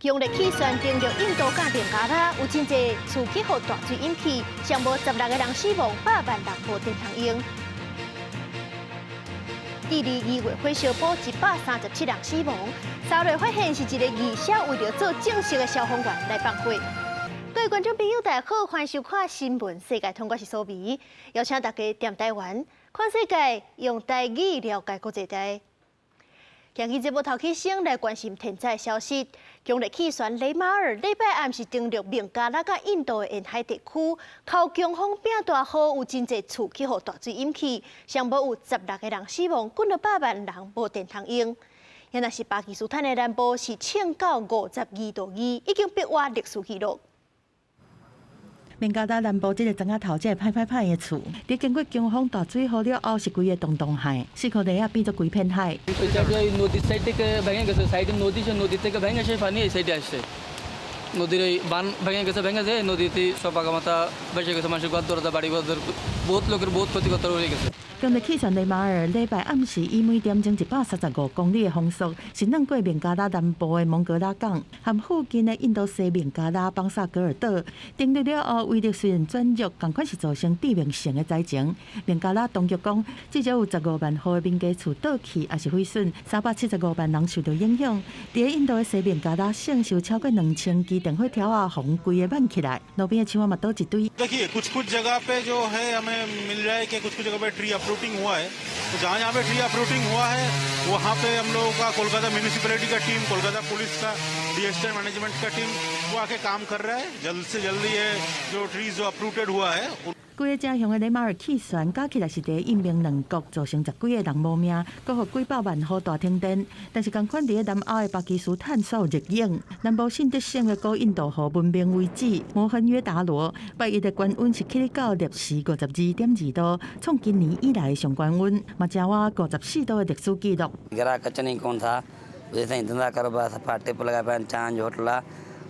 強烈氣旋登陸印度佮孟加拉，有真濟厝去予大水淹去，上無16個人死亡，百萬人無電通用。智利2月火燒埔137人死亡，三月發現是一個義消為著做正式的消防員來放火。各位觀眾朋友，大家好，歡迎收看新聞世界通，我是蘇美，邀請大家踮台灣看世界，用台語了解國際大。今日節目頭起先來關心天災消息，強烈氣旋雷馬爾禮拜暗時登陸孟加拉佮印度的沿海地區，靠強風變大雨，有真濟厝去予大水淹去，上無有16個人死亡，幾若百萬人無電通用。若是巴基斯坦的南部是衝到52.2度，已經逼倚歷史紀錄。孟加拉南部這個磚仔頭，這個歹歹歹的厝，佇經過強風大水雨了後，是規個洞洞海，四箍地仔變做規片海。নদীর এই বান ভেঙে গেছে, ভেঙে যেয়ে নদীতে সব পাকা ভেসে গেছে, মানুষের ঘর দরজা, বাড়ি ঘর, বহুত লোকের বহুত ক্ষতিগ্রস্ত হয়ে গেছে। 強烈氣旋雷馬爾禮拜暗時以每點鐘135公里的風速，是鑽過孟加拉南部的蒙格拉港和附近的印度西孟加拉邦薩格爾島。登陸了後，威力雖然轉弱，仝款是造成致命性的災情。孟加拉當局講，至少有15萬戶的民家厝倒去，抑是毀損，375萬人受到影響。佇印度的西孟加拉省，有超過2000支電火柱仔，予規个挽起來，路邊的樹仔嘛倒一堆。देखिए कुछ कुछ जगह पे जो है हमें मिल रहा है कि कुछ कुछ जगह पे ट्री अपरूटिंग हुआ है, तो जहाँ जहाँ पे ट्री अपरूटिंग हुआ है, वहाँ पे हम लोगों का कोलकाता म्यूनिसिपैलिटी का टीम, कोलकाता पुलिस का, डिजास्टर मैनेजमेंट का टीम, वो आके काम कर रहा है। जल्द से जल्दी ये जो ट्रीज जो अपरूटेड हुआ है 規个正強的雷馬爾氣旋加起來是佇印孟兩國造成十幾个人無命，閣予幾百萬戶大停電。但是仝款佇南歐的巴基斯坦受熱影，南部信德省的古印度河文明遺址摩亨約達羅，拜一的高溫是起到攝氏52.2度，創今年以來上懸溫，嘛成倚54度的歷史紀錄。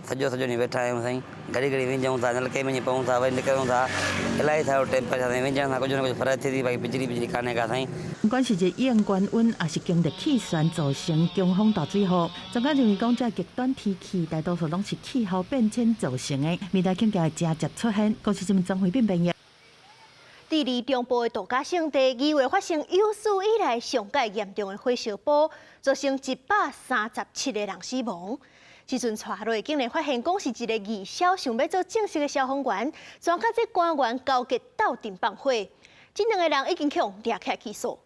सॼो सॼो ॾींहुं वेठा आहियूं साईं, घड़ी घड़ी विझूं था, नलके में पऊं था, वरी निकिरूं था। इलाही सारो टेम्परेचर साईं, विझण सां कुझु न कुझु फ़र्क़ु थिए थी, बाक़ी बिजली बिजली कान्हे का साईं。不管是熱影懸溫，抑是強烈氣旋造成強風大水雨，專家認為講，這極端天氣大多數攏是氣候變遷造成的，未來更加會誠捷出現。公視新聞張惠斌編譯。智利中部的度假勝地，2月發生有史以來上蓋嚴重的火燒埔，造成137個人死亡。這陣竄落，竟然發現講是一個義消想欲做正式的消防員，全佮這官員勾結鬥陣放火，這兩个人已經予掠起來起訴。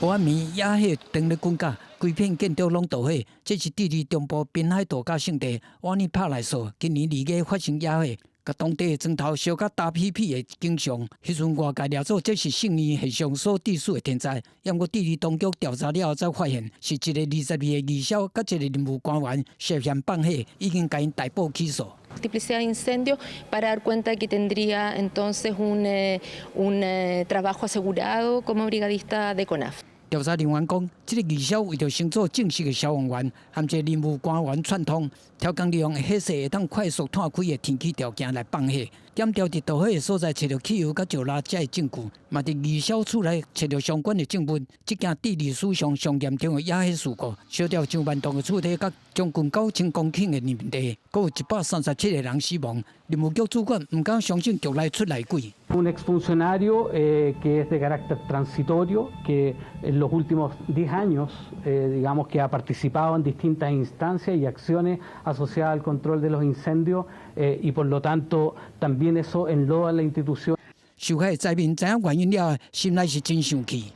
烏暗暝野火當咧滾甲，規片建築攏著火。這是智利中部濱海度假勝地瓦尼帕萊索，今年2月發生野火，共當地的磚頭燒甲焦皮皮的景象。彼陣外界掠做這是聖嬰現象所致死的天災。毋過智利當局調查了後，才發現是一个22歲義消佮一个任務官員涉嫌放火，已經共𪜶逮捕起訴。 Multiplicidad de incendios para dar cuenta que tendría entonces un trabajo asegurado como brigadista de CONAF。調查人員講，這个義消為著升做正式的消防員，和一个任務官員串通，刁工利用火勢會當快速湠開的天氣條件來放火。檢調佇著火的所在揣著汽油佮石蠟這个證據，嘛佇義消厝內揣著相關的證物。這件智利史上上嚴重的野火事故，燒掉上萬棟的厝體，佮將近9000公頃的林地，閣有137個人死亡。林務局主管毋敢相信局內出內鬼。 Un exfuncionario que es de carácter transitorio, que en los últimos 10 años, digamos que ha participado en distintas instancias y acciones asociadas al control de los incendios y por lo tanto también eso enloda la institución。受害災民知影原因了，心內是真生氣。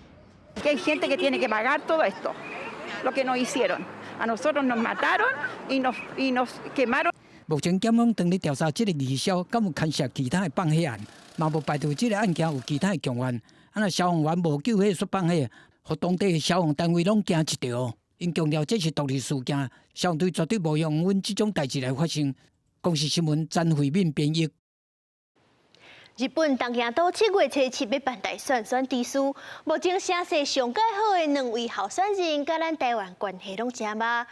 Que hay gente que tiene que pagar todo esto, lo que nos hicieron. A nosotros nos mataron y nos quemaron. 目前檢方正咧調查這个義消，敢有牽涉其他的放火案，嘛無排除這个案件有其他的共犯。啊，若消防員無救火煞放火，予當地的消防單位攏驚一條。𪜶強調這是獨立事件，消防隊絕對無容忍這種代誌來發生。公視新聞詹慧敏編譯。日本東京都7月初7欲辦大選選知事，目前聲勢上蓋好的兩位候選人，佮咱台灣關係攏誠密。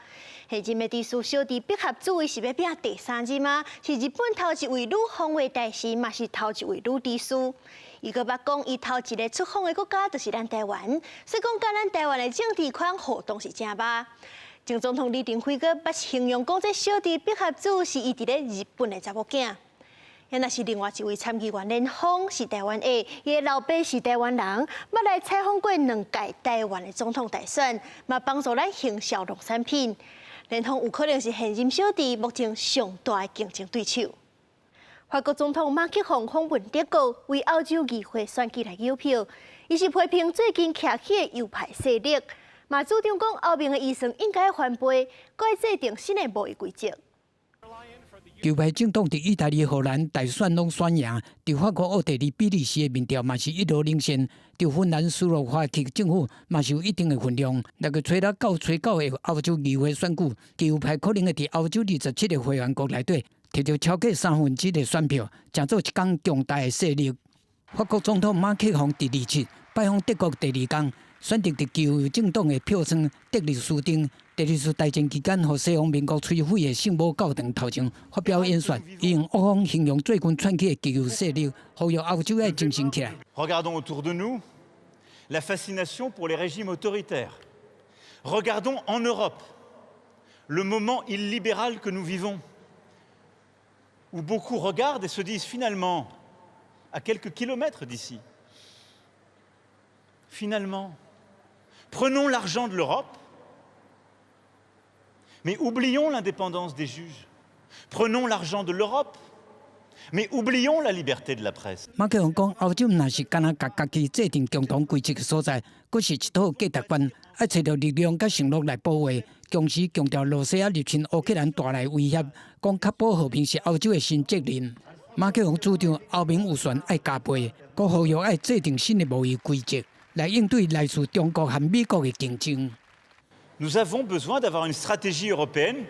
現任的知事小池百合子是欲拼第三任嗎？是日本頭一位女防衛大臣，嘛是頭一位女知事。伊閣捌講，伊頭一个出訪的國家就是咱台灣，所以講佮咱台灣的政治圈互動是誠密。前總統李登輝閣捌形容講，這小弟百合子是伊佇咧日本的查某囝。若是另外一位參議員連峰是台灣裔，伊的老爸是台灣人，捌來採訪過兩屆台灣的總統大選，嘛幫助咱行銷農產品。連峰有可能是現任小弟目前上大的競爭對手。法國總統馬克宏訪問德國，為歐洲議會選舉來投票。伊是批評最近徛起的右派勢力，嘛主張講歐盟的預算應該翻倍，閣愛制定新的貿易規則。極右派政黨佇意大利、荷蘭大選攏選贏，佇法國、奧地利、比利時的民調嘛是一路領先，佇芬蘭、斯洛伐克政府嘛是有一定的分量。六月初六到初九的歐洲議會選舉，極右派可能會佇歐洲27個會員國內底摕著超過三分之一的選票，成做一工強大的勢力。法國總統馬克宏佇27拜訪德國第二工，選擇佇極右政黨的票倉德累斯頓。第二次大戰期間，予西方盟國摧毀的聖母教堂頭前發表演說，伊用惡風形容最近竄起的極右勢力，呼籲歐洲愛精神起來。 Regardons autour de nous la fascination pour les régimes autoritaires. Regardons en Europe le moment illibéral que nous vivons, où beaucoup regardent et se disent finalement, à quelques kilomètres d'ici, finalement, prenons l'argent de l'Europe, mais oublions l'indépendance des juges. Prenons l'argent de l'Europe, mais oublions la liberté de la presse。馬克宏講，歐洲毋是干焦共家己制定共同規則的所在，閣是一套價值觀，愛揣著力量佮承諾來保衛。同時強調，羅西亞入侵烏克蘭帶來威脅，講確保和平是歐洲的新責任。馬克宏主張歐盟預算愛加倍，閣呼籲愛制定新的貿易規則來應對來自中國和美國的競爭。 Nous avons besoin d'avoir une stratégie européenne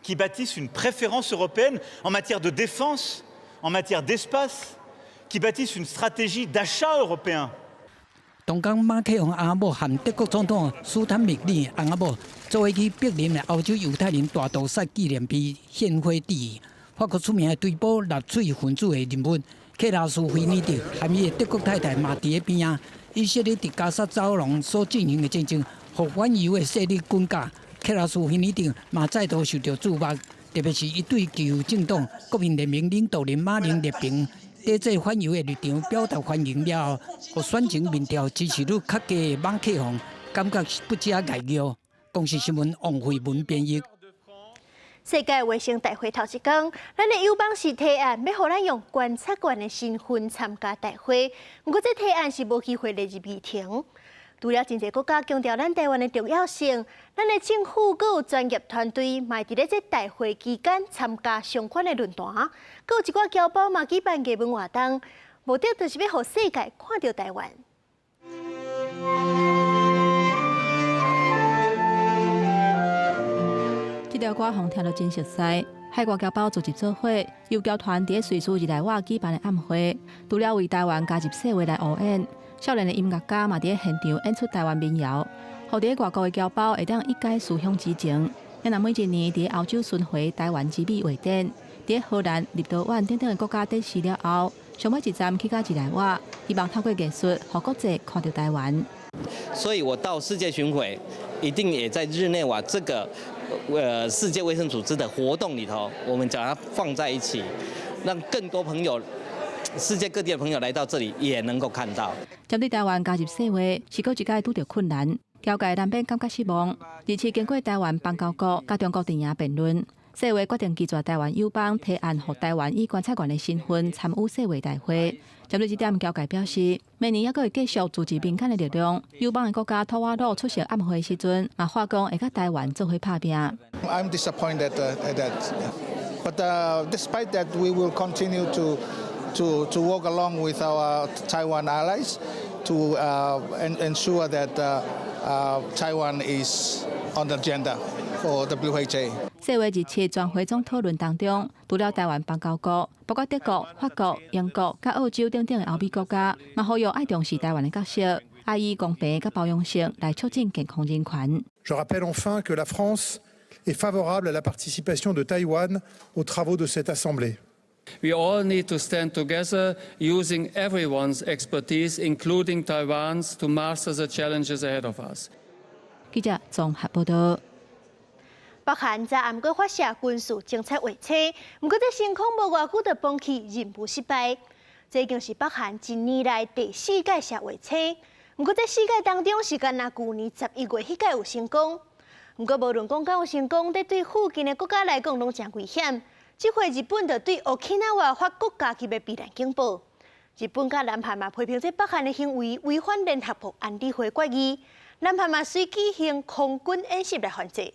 qui bâtisse une préférence européenne en matière de défense, en matière d'espace, qui bâtisse une stratégie d'achat européen. 同工馬克宏翁仔某和德國總統史坦米爾翁仔某做伙去柏林的歐洲猶太人大屠殺紀念碑獻花致意。法國出名的追捕納粹分子的人物克拉斯菲尼德和伊的德國太太嘛佇咧邊仔。以色列佇加薩走廊所進行的戰爭，予反猶的勢力滾架。克拉斯菲尼德嘛再度受著注目，特別是伊對極右政黨國民聯盟領導人馬林列平抵制反猶的立場表達歡迎了後，予選前民調支持率較低的馬克宏感覺不加礙意。公視新聞王慧文編譯。世界衛生大會頭一工，咱的友邦是提案欲予咱用觀察員的身份參加大會，毋過這提案是無機會列入議程。除了真濟國家強調咱台灣的重要性，咱的政府閣有專業團隊嘛佇咧這大會期間參加相關的論壇，閣有一寡僑胞嘛舉辦藝文活動，目的就是欲予世界看著台灣。這條歌予聽著真熟似，海外僑胞組織做伙，由僑團佇咧瑞士日內瓦舉辦的暗會，除了為台灣加入世衛來応援，少年的音樂家嘛佇咧現場演出台灣民謠，予佇咧外國的僑胞會當一解思鄉之情。若每一年佇咧歐洲巡迴台灣之美畫展，佇咧荷蘭、立陶宛等等的國家展示了後，上尾一站去到日內瓦，希望透過藝術，予國際看著台灣。所以我到世界巡迴，一定也在日內瓦這個世界衛生組織的活動裡頭，我們將它放在一起，讓更多朋友、世界各地的朋友來到這裡，也能夠看到。針對台灣加入世衛，是閣一擺拄著困難，僑界難免感覺失望。而且經過台灣邦交國佮中國陣營辯論，世衛決定拒絕台灣友邦提案，予台灣以觀察員的身份參與世衛大會。針對這點，僑界表示，明年猶閣會繼續支持民間的力量。友邦的國家吐瓦魯出席暗會時陣，嘛發講會佮台灣做伙拍拚。 I'm disappointed at that, but despite that, we will continue to work along with our Taiwan allies to ensure that Taiwan is on the agenda for WHA. 世衛27全會總討論當中，除了台灣邦交國，包括德國、法國、英國、佮澳洲等等的歐美國家，嘛呼籲愛重視台灣的角色，愛以公平佮包容性來促進健康人權。 Je rappelle enfin que la France est favorable à la participation de Taïwan aux travaux de cette assemblée. We all need to stand together using everyone's expertise, including Taiwan's, to master the challenges ahead of us. 記者綜合報道。北韓昨暗閣發射軍事偵察衛星，毋過這升空無偌久就放棄任務失敗。這已經是北韓近年來第四擺射衛星，毋過這四擺當中是干焦舊年11月彼擺有成功。毋過無論講敢有成功，這對附近的國家來講攏誠危險。這回日本就對沖拿瓦發國家級的避難警報。日本佮南韓嘛批評這北韓的行為違反聯合國安理會決議，南韓嘛隨舉行空軍演習來反制。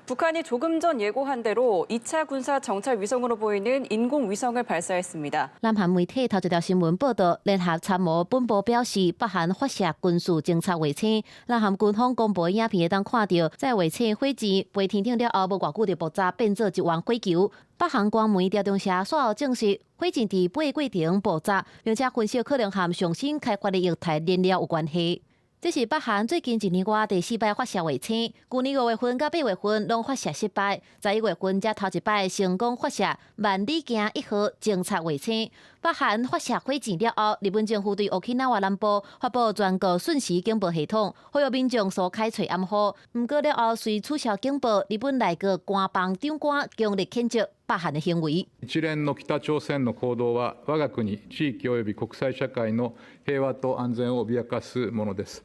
북한이 조금 전 예고한 대로 2차 군사 정찰 위성으로 보이는 인공위성을 발사했습니다. 南韓媒體頭一條新聞報道，聯合參謀本部表示，北韓發射軍事偵察衛星。南韓軍方公布影片會當看著，這衛星火箭飛天頂了後，無偌久就爆炸變做一團火球。北韓官媒朝中社煞後證實，火箭佇飛過程爆炸，並且分析可能和上新開發的液態燃料有關係。這是北韓最近一年外第四擺發射衛星，舊年5月份佮8月份攏發射失敗，11月份才頭一擺成功發射萬里鏡一號偵察衛星。北韓發射火箭了後，日本政府對沖拿瓦南部發布全國瞬時警報系統，呼籲民眾疏開揣暗號。毋過了後，隨取消警報，日本內閣官房長官強烈譴責北韓的行為。一連の北朝鮮の行動は我が国、地域及び国際社會の平和と安全を脅かすものです。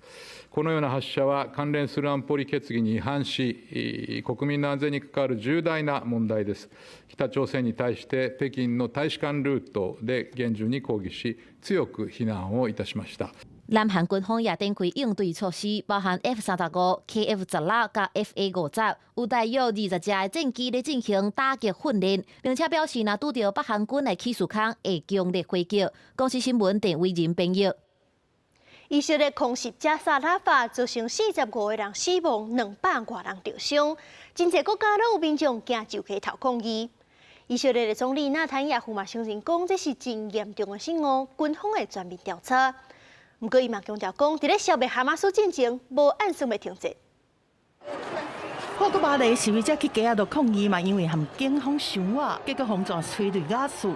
このような発射は関連する安保理決議に違反し、国民の安全に関わる重大な問題です。北朝鮮に対して北京の大使館ルートで厳重に抗議し、強く非難をいたしました。南韓軍方也展開應對措施，包含 F-35、KF-16佮 FA-50，有大約20架的戰機咧進行打擊訓練，並且表示若拄著北韓軍的起事空，會強力回擊。公視新聞鄭偉仁編譯。以色列空襲加薩拉法，造成45個人死亡，200外人著傷。真濟國家攏有民眾行上街頭抗議。以色列的總理納坦雅胡嘛承認講，這是真嚴重的失誤，軍方會全面調查。毋過伊嘛強調講，佇咧消滅哈馬斯進前，無按算欲停戰。法國巴黎示威者去街仔度抗議嘛，因為和警方相倚，結果予人催淚瓦刺。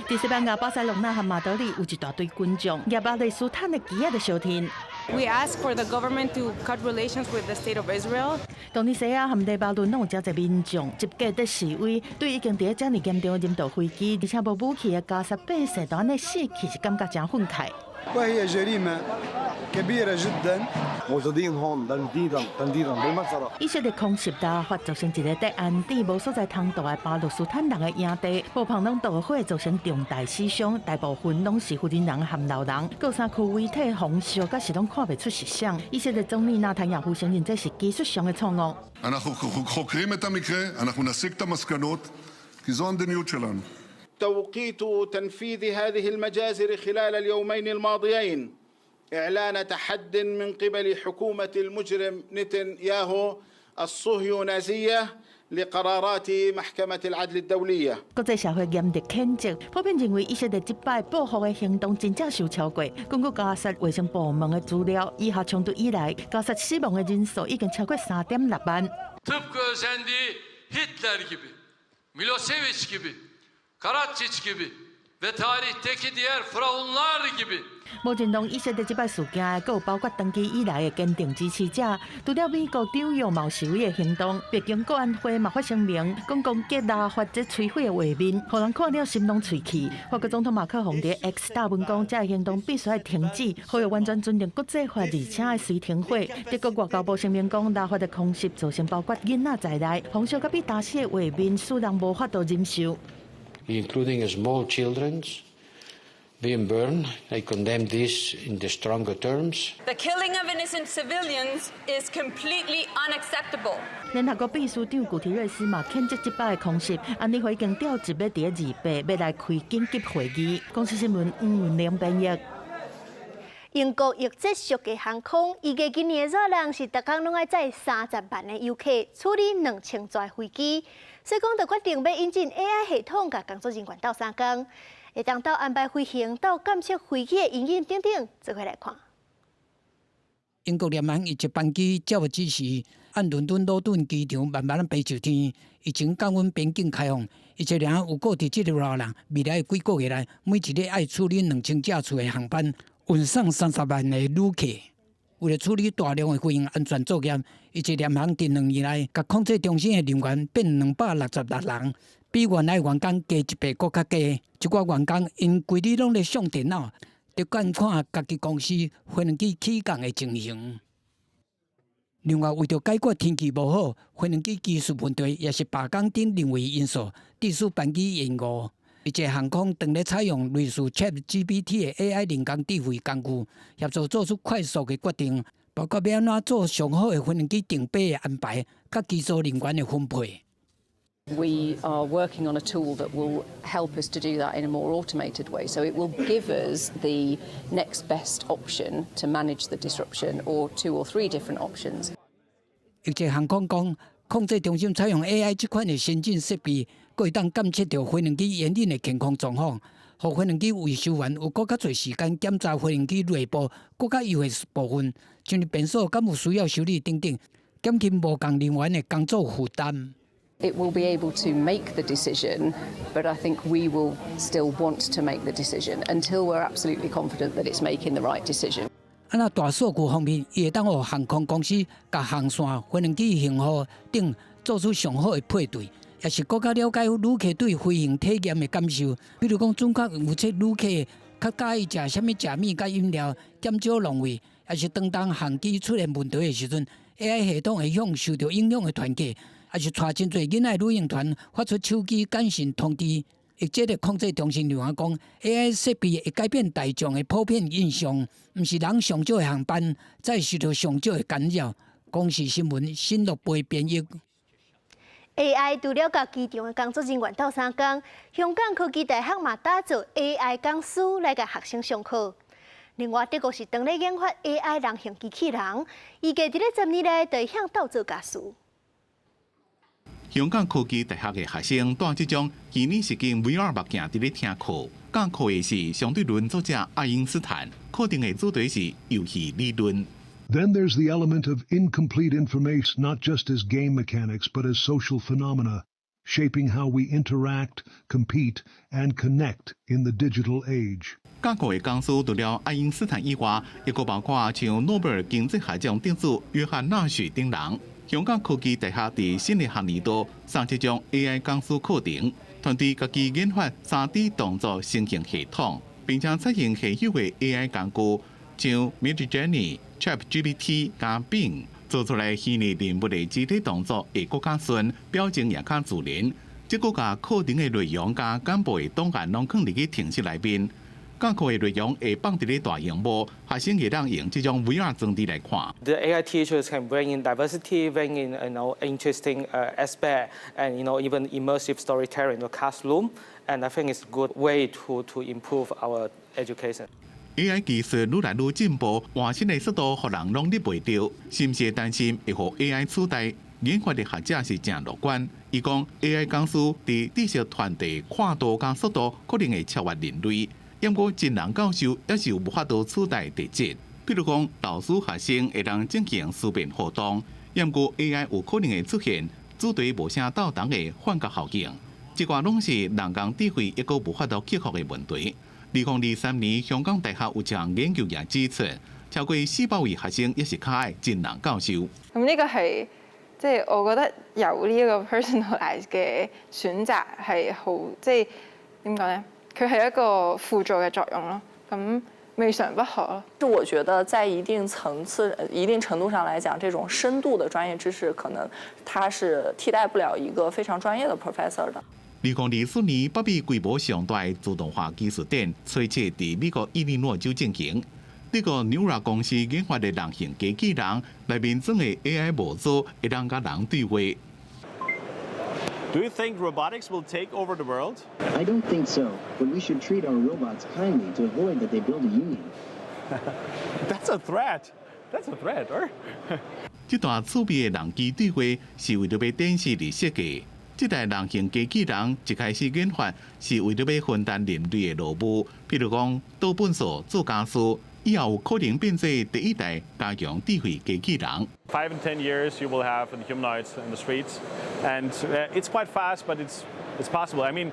佇西班牙巴塞隆納和馬德里有一大堆群眾，舉巴勒斯坦的旗仔佇相天。 We ask for the government to cut relations with the state of Israel. 突尼西亞和黎巴嫩攏有誠濟民眾集結佇示威，對已經佇咧遮爾嚴重的人道危機，而且無武器的加薩百姓都按呢死去，是感覺誠憤慨。 وهي جريمة كبيرة جدا موجودين هون تنديدا تنديدا بالمجزرة 以色列空襲拉法造成一个佇安置無所在通道的巴勒斯坦人的營地，無棚攏導火，造成重大死傷，大部分攏是婦人和老人。閣有三具遺體焚燒，閣是攏看袂出是啥。以色列總理納坦雅胡承認這是技術上的錯誤。 אנחנו חוקרים את המקרה, אנחנו נסיק את המסקנות, כי זו המדיניות שלנו. توقيت تنفيذ هذه المجازر خلال اليومين الماضيين إعلان تحد من قبل حكومة المجرم نتنياهو الصهيونازية لقرارات محكمة العدل الدولية。國際社會嚴厲譴責，普遍認為以色列這擺報復的行動真正傷超過。根據加薩衛生部門的資料，以哈衝突以來，加薩死亡的人數已經超過3.6萬。 Tıpkı özendiği Hitler gibi, Milosevic gibi, Karadzic gibi ve tarihteki diğer firavunlar gibi 無認同以色列這擺事件的，閣有包括長期以來的堅定支持者。除了美國張揚嘛有示威的行動，白宮國安會嘛發聲明，講攻擊拉法這摧毀的畫面，予人看了心攏喙氣。法國總統馬克宏佇 X 貼文講，這个行動必須愛停止，呼籲完全尊重國際法，而且愛隨停火。德國外交部聲明講，拉法的空襲造成包括囡仔在內，焚燒佮被打死的畫面，使人無法度忍受。 Including small children being burned. I condemn this in the stronger terms. The killing of innocent civilians is completely unacceptable. 聯合國秘書長古提瑞斯嘛譴責這擺的空襲，安理會已經調集欲佇咧28欲來開緊急會議。公視新聞吳文玲編譯。英國易捷俗價航空預計今年的熱人是逐工攏愛載30萬的遊客處理2000座飛機，所以講就決定欲引進 AI 系統，共工作人員鬥相共，會當鬥安排飛行、鬥監測飛機的營運等等，做伙來看。英國廉航一班機照指示，按倫敦魯頓機場慢慢飛上天，疫情降溫邊境開放，一切人有顧佇這个熱人，未來幾個月內，每一日愛處理2000架次的航班，運送30萬的旅客。為了處理大量的飛行安全作業，伊一廉航佇2年內，共控制中心的人員變266人，比原來員工加一倍閣較低。這寡員工𪜶規日攏咧上電腦，佇觀看家己公司飛行機起降的情形。另外，為著解決天氣無好、飛行機技術問題，抑是罷工等人為因素，致使班機延誤。一個航空當咧採用類似 ChatGPT 的 AI 人工智慧工具，協助做出快速的決定，包括欲按怎做上好的飛行機定飛的安排，佮機組人員的分配。 We are working on a tool that will help us to do that in a more automated way. So it will give us the next best option to manage the disruption, or two or three different options. 一個航空講，控制中心採用 AI 這款的先進設備，閣會當監測著飛行機營運的健康狀況，予飛行機維修員有閣較濟時間檢查飛行機內部閣較優的部分，像是變速敢有需要修理等等，減輕無仝人員的工作負擔。 It will be able to make the decision, but I think we will still want to make the decision until we're absolutely confident that it's making the right decision. 啊，若大數據方面，伊會當予航空公司共航線、飛行機型號等做出上好的配對，抑是閣較了解旅客對飛行體驗的感受，比如講準確預測旅客較佮意食啥物食物佮飲料，減少浪費，抑是當當航機出現問題的時陣，AI 系統會向受著影響的團客，抑是帶真濟囡仔旅行團發出手機簡訊通知。抑這个控制中心人員講，AI 設備會改變大眾的普遍印象，毋是人上少的航班，才會受著上少的干擾。公視新聞新樂貝編譯。 AI 除了佮機場的工作人員鬥相共，香港科技大學嘛打造 AI 講師來共學生上課。另外，德國是當咧研發 AI 人形機器人，預計佇咧10年內就會向鬥做家私。香港科技大學的學生戴這種虛擬實境 VR 目鏡佇咧聽課，教課的是相對論作者愛因斯坦，課程的主題是遊戲理論。 Then there's the element of incomplete information, not just as game mechanics, but as social phenomena, shaping how we interact, compete, and connect in the digital age. 教課的講師除了愛因斯坦以外，抑閣包括像諾貝爾經濟學獎得主約翰納許等人。香港科技大學佇新的學年度上這種 AI 講師課程，團隊家己研發3D 動作成型系統，並且採用現有的 AI 工具，像 Midjourney、ChatGPT 佮 Bing，做出來虛擬人物的肢體動作會閣較順，表情也較自然。這閣共課程的內容佮簡報的檔案攏囥佇去程式內面。教課的內容會放佇咧大螢幕，學生會當用這種 VR 裝置來看。 The AI teachers can bring in diversity, bring in interesting aspect, and even immersive storytelling in the classroom. And I think it's a good way to improve our education. AI 技術愈來愈進步，換新的速度予人攏睨袂著，是毋是會擔心會予 AI 取代？研發的學者是誠樂觀，伊講 AI 講師佇知識傳遞跨度佮速度可能會超越人類。毋過真人教授抑是有無法度取代特質，比如講老師學生會當進行思辨活動，毋過 AI 有可能會出現主題無啥鬥同的幻覺效應，這寡攏是人工智慧抑閣無法度克服的問題。2023年，香港大學有一項研究也指出，超過400位學生抑是較愛真人教授。咁呢個係即係我覺得有呢一個 personalize 嘅選擇係好，即係點講咧？佢係一個輔助嘅作用咯，咁未嘗不可咯。就我覺得在一定層次、一定程度上來講，這種深度的專業知識可能它是替代不了一個非常專業的 professor 的。2024年，北美規模上大的自動化技術展，初七佇美國伊利諾州進行。這個 Neura 公司研發的人形機器人，內面裝的 AI 模組，會當佮人對話。 Do you think robotics will take over the world? I don't think so, but we should treat our robots kindly to avoid that they build a union. That's a threat. That's a threat, or? 這段趣味的人機對話是為著欲展示而設計。這台人形機器人一開始研發是為著欲分擔人類的勞務，譬如講倒糞掃、做家事，以後有可能變做第一代加強智慧機器人。 5 and 10 years, you will have the humanoids in the streets, and it's quite fast, but it's possible. I mean,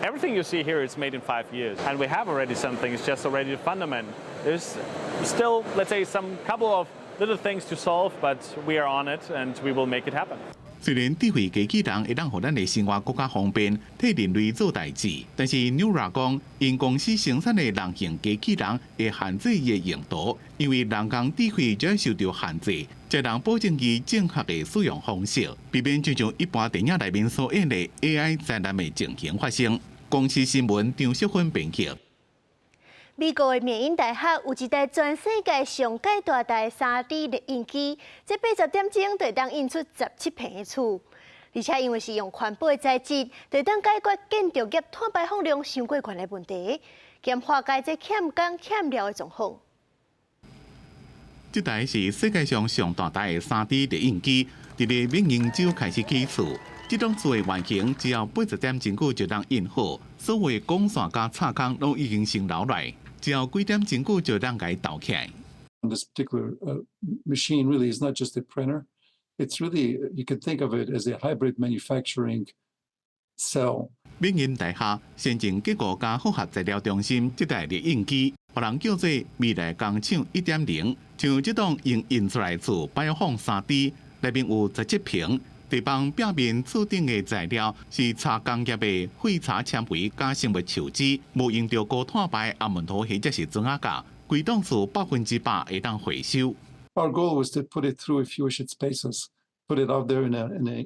Everything you see here is made in 5 years, and we have already something. It's just already the fundament. There's still, let's say, some couple of little things to solve, but we are on it and we will make it happen. 雖然智慧機器人會當予咱的生活閣較方便，替人類做代誌，但是 Neura 講，𪜶公司生產的人形機器人會限制伊的用途，因為人工智慧就受著限制，才能保證伊正確的使用方式，避免就像一般電影內面所演的 AI 災難的情形發生。公視新聞張淑芬編輯。美國的緬因大學有一台全世界上蓋大台3D 列印機，這80點鐘就會當印出17坪的厝，而且因為是用環保的材質，就會當解決建築業碳排放量傷過懸的問題，兼化解這欠工欠料的狀況。這台是世界上上大台的3D 列印機，佇咧緬因州開始起厝。這棟厝的原型只要80點鐘久就當印好，所有的鋼線佮插孔攏已經先留來。只要幾點鐘久就當共鬥起來。 This particular machine really is not just a printer. It's really, you could think of it as a hybrid manufacturing cell. 緬因大學先進結構佮複合材料中心這台列印機，予人叫做未來工廠1.0。像這棟用印出來厝擺放3D，內面有17坪。地方表面厝頂的材料是茶工業的廢茶纖維佮生物樹脂，無用著高碳排紅毛土或者是磚仔膠，規棟厝100%會當回收。 Our goal was to put it through, if you wish, its paces, put it out there in a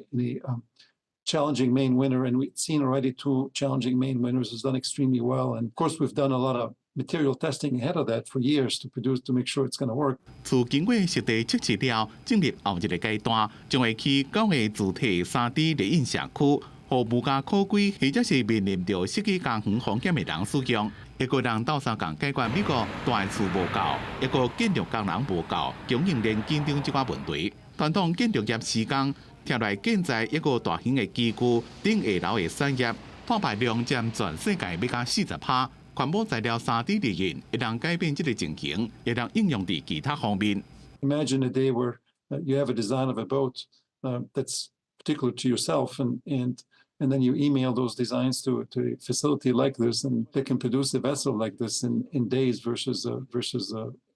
challenging Maine winter, and we've seen already two challenging Maine winters has done extremely well. And of course, we've done a lot of material testing ahead of that for years to make sure it's going to work. 厝經過實地測試了，進入後一個階段，將會去九个主體3D 列印社區，予無家可歸或者是面臨著失去家園風險的人使用。會閣人鬥相共解決美國大厝無夠，抑閣建築工人無夠，供應鏈緊張這寡問題。傳統建築業施工，貼來建材一個大型的機具頂下樓的產業，碳排量佔全世界欲加40%。環保材料3D 列印會當改變這個情形，會當應用佇其他方面。 Imagine a day where you have a design of a boat that's particular to yourself, and then you email those designs to a facility like this, and they can produce a vessel like this in days versus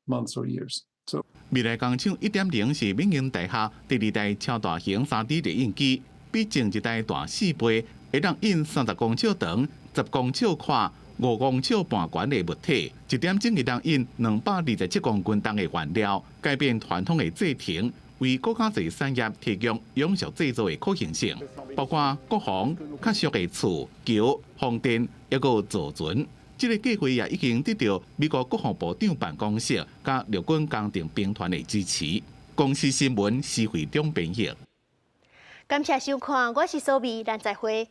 months or years. So 未來工廠1.0是緬因大學第二代超大型3D 列印機，比前一代大4倍，會當印30公尺長、10公尺寬、5公尺半懸的物體，一點鐘會當印227公斤重的原料，改變傳統的製程，為閣較濟產業提供永續製造的可行性，包括國防、較俗的厝、橋、風電，抑閣造船。這個計劃也已經得到美國國防部長辦公室佮陸軍工程兵團的支持。公視新聞施惠中編譯。感謝收看，我是蘇美，咱再會。